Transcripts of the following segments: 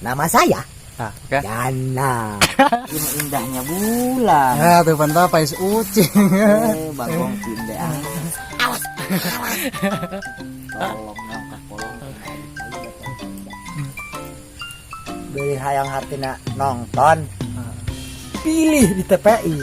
Nama saya Ah, oke. Jana. Ini indahnya bulan. Ya, tuh pantau pais ucing. Eh, bagong cinde ah. Awas. Tolong ngangkat kolong. Beli hayang hartina nonton. Pilih di TPI.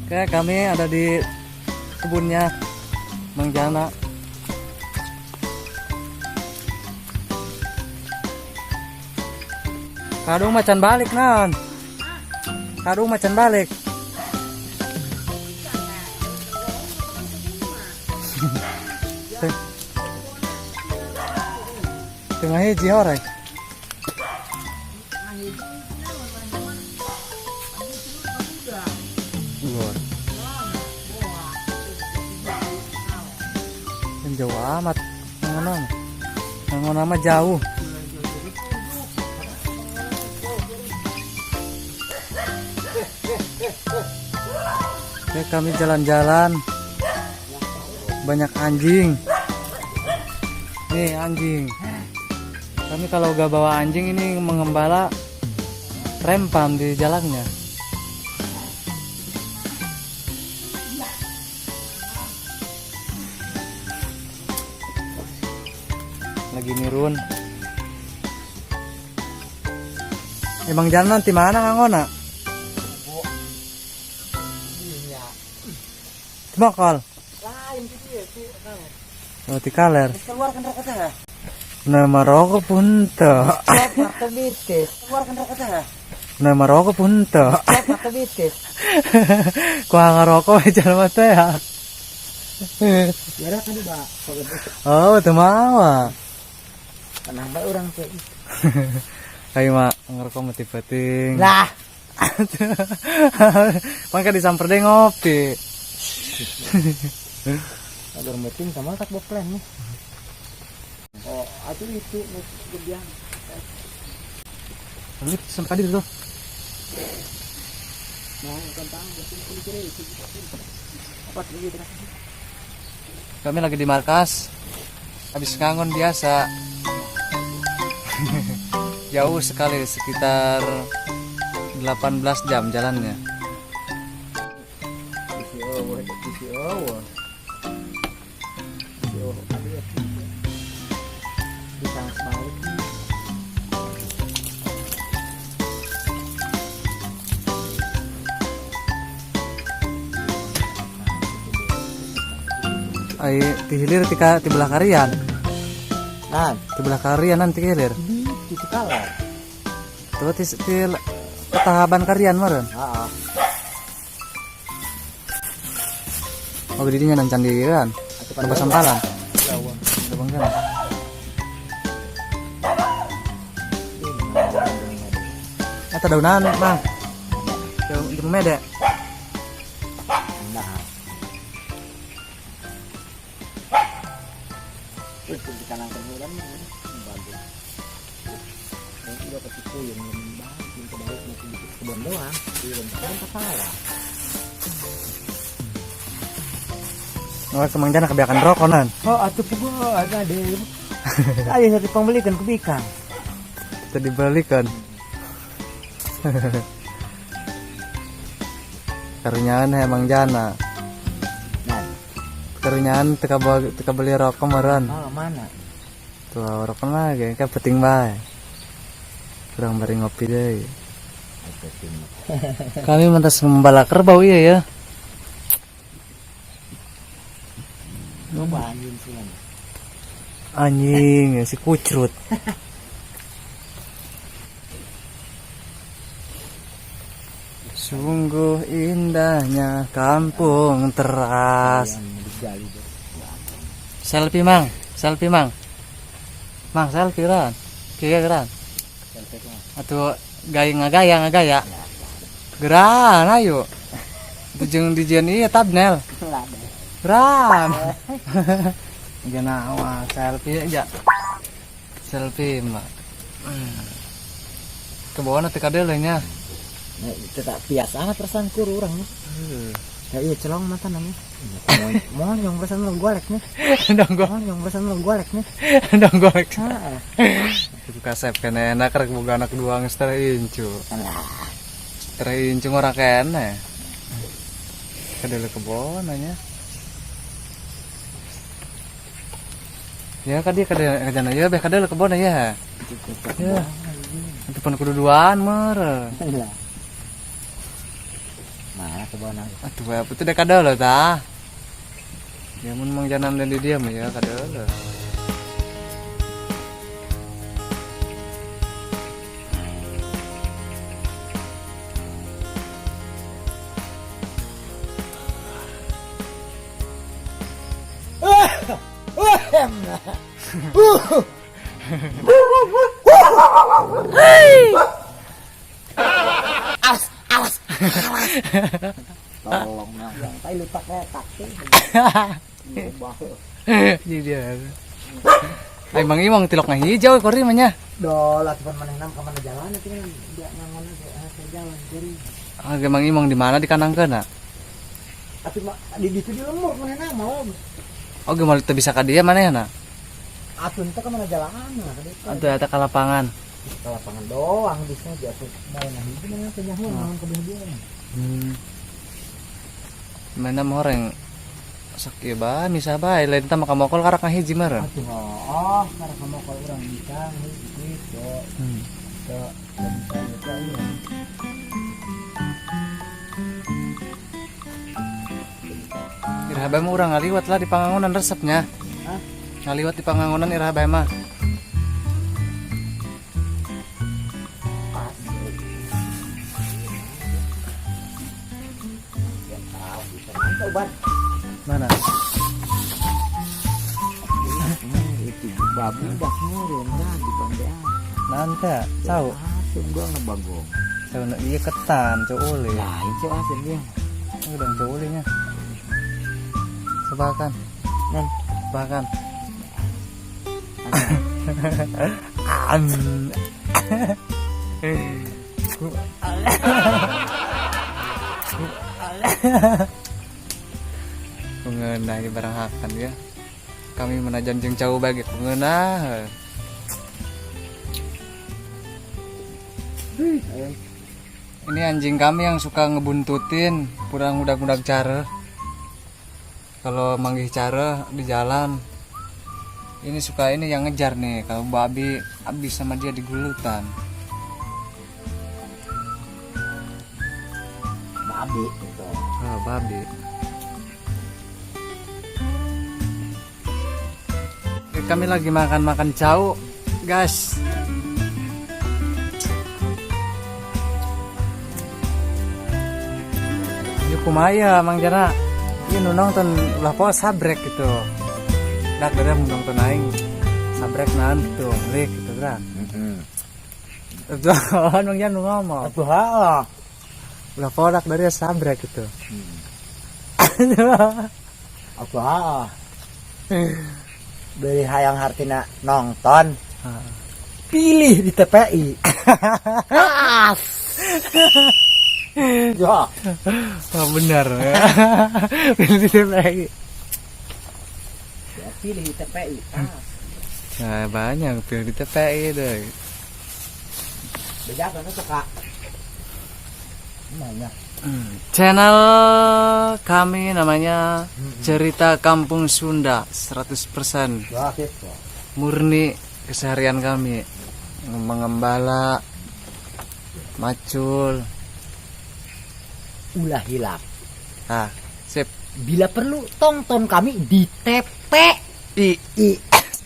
Oke, kami ada di kebunnya Bang Jana. Kadung macan balik non. Kadung macan balik. Tengah hiji horeng. Luar. Kan jauh amat. Ngangon Ngangon nama jauh. Oke, kami jalan-jalan. Banyak anjing. Nih anjing. Kami kalau gak bawa anjing ini mengembala rempam di jalannya. Lagi nirun. Emang jalan nanti mana ngangona? Mokol. Oh, di kaler. Keluarkan rokok teh. Nama rokok pun teu. Keluarkan rokok teh. Nama rokok pun teu. Kuah ngarokok jalan mah teh ya. Ya kan udah. Oh, teu mawa. Kenapa orang teh? Kayak mah ngerokok mah penting. Lah, Mangka disamper deh ngopi. agar meeting sama tak boplen nih. Oh, atuh itu gebiang. Ini sempat itu tuh. Nah, kentang itu. Apa lagi terus? Kami lagi di markas. Habis ngangon biasa. Jauh sekali, sekitar 18 jam jalannya. Ai di hilir tika di belah karian. Nah, Di belah karian nanti hilir. di kalah. Tuh di tahapan karian meureun. Heeh. Oh, didinya nan candi kan. Loba sampalan. Loba kan. Eta daunan, Mang. Daun jeung mede. Nah. Itu di kanan kan bagus. Dan udah ketipu yang banget, yang kebalik masih di kebun doang, di kan kepala. Oh, kemang jana kebiakan rokok nan. Oh, atuh pugu ada deh. Ayo satu pembelikan kebikan. Kita dibelikan. Karunyaan emang jana. Nah, Karunyaan teka teka beli rokok meureun. oh, mana? Tuh rokok lagi kan penting bae. Kurang bari ngopi deh. Kami mentas ngembala kerbau iya ya. Coba anjing sih. Anjing, si kucrut. Sungguh indahnya kampung teras. Selfie mang, selfie mang. Mang selfie ran. Kieu ran. Atau gaya ngagaya ngagaya. Geran ayo. Itu jeung dijieun ieu thumbnail. Geran. Jana awal selfie aja. Selfie mah. Ke bawah nanti kadel nya. Nah, tetap biasa amat perasaan kur urang mah. Ya iya celong mata namanya. Monyong perasaan lo golek nih. Dong gua, Monyong perasaan lo golek nih. dong golek. Heeh. Itu kasep kene enak rek boga anak dua geus incu. Alah, Terincu ngora kene. Kadel ke bawah nanya. Ya kadi kadel kajana ya beh kadel ke bawah ya. Ya. Itu pun kudu duaan mer. Lah. Mana ke bawah nang? Aduh, apa itu dek kadel tah. Ya mun mang janan dan di dia mah ya kadel. Awas, awas, awas. Tolong nang. Yang tai lutak retak tuh. Jadi dia. Ai Mang Imong tilok ngahijau kori mah nya. Dolah cuman maneh nam ka mana jalan itu kan dia ngangon aja jalan jadi. Ah, ge Mang Imong di mana di kandangkeun? Tapi di ditu di lembur maneh nama. Oh, ge moal teu bisa ka dieu manehna. Atuh teh ka mana jalan lah ka ditu. Atuh eta ka lapangan. Ke lapangan doang bisa aja atuh mau nah hiji mana teh nyaho naon ka dia. Mana mah orang sok ieu bae misah bae lain tah maka mokol karak ngahiji meureun. Atuh oh, karena kamu kalau urang bisa gitu. Ke bisa gitu urang. Iraha bae mah urang ngaliwat lah di pangangunan resepnya. Hah? Ngaliwat di pangangunan iraha bae mah. Pas. Yang tahu bisa mantap ban. Mana? Itu babi dak meureun dah di bandean. Nanti, cau. Asin gua ngebagong. Cau nu ieu ketan, cau uli. Lain cau asin dia. Oh, dong cau ulinya. Sebakan. Nan. Sebakan. Am. Mengenai barang hakan ya. Kami menajan jeung cau bagi pengenah. Ini anjing kami yang suka ngebuntutin, kurang udak-udak cara. Kalau manggih cara di jalan, ini suka ini yang ngejar nih. Kalau babi habis sama dia digulutan. Babi gitu. Oh, babi. Oke, kami lagi makan-makan cau, guys. Ini kumaya Mang Jana. Ini nu nonton ulah poe sabrek gitu. Dak dari mun nonton aing sabrek naon gitu, lik gitu kan. Tuh, Mang Jana nu ngomong. Atuh heeh. Ulah poe dak dari sabrek gitu. Atuh heeh. Beli hayang hartina nonton. Pilih di TPI. Ya. Oh, benar. Pilih di TPI. Ya, pilih di TPI. Nah, banyak pilih di TPI deh. Bejakan itu kak. Banyak. Channel kami namanya Cerita Kampung Sunda 100% Ya, gitu. murni keseharian kami mengembala, macul. Ulah hilap. Ah, sip. Bila perlu tonton kami di TPI. I.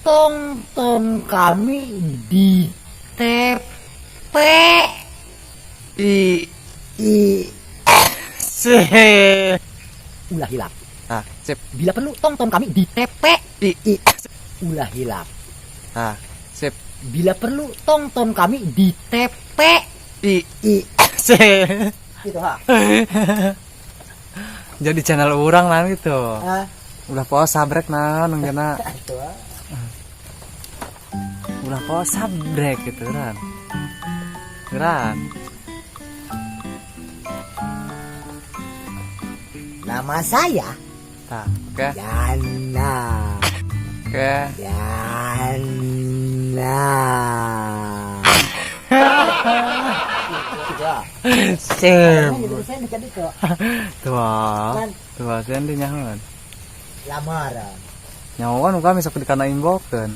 Tonton kami di TPI. I. C. Ulah hilap. Ah, sip. Bila perlu tonton kami di TPI. Ulah hilap. Ah, sip. Bila perlu tonton kami di TPI. I. C. Gitu ha. Jadi channel orang lah gitu. Ah. Ulah poho sabrek naon nunggena. Atuh ah. Ulah poho sabrek gitu ran. Ran. Nama saya Tah, oke. Yana. Oke. Yana. Sip. Saya dekat itu. Tuh. Kan. Tuh, sen di nyahoan. Lamaran. Nyahoan kami sok dikana inboxkeun.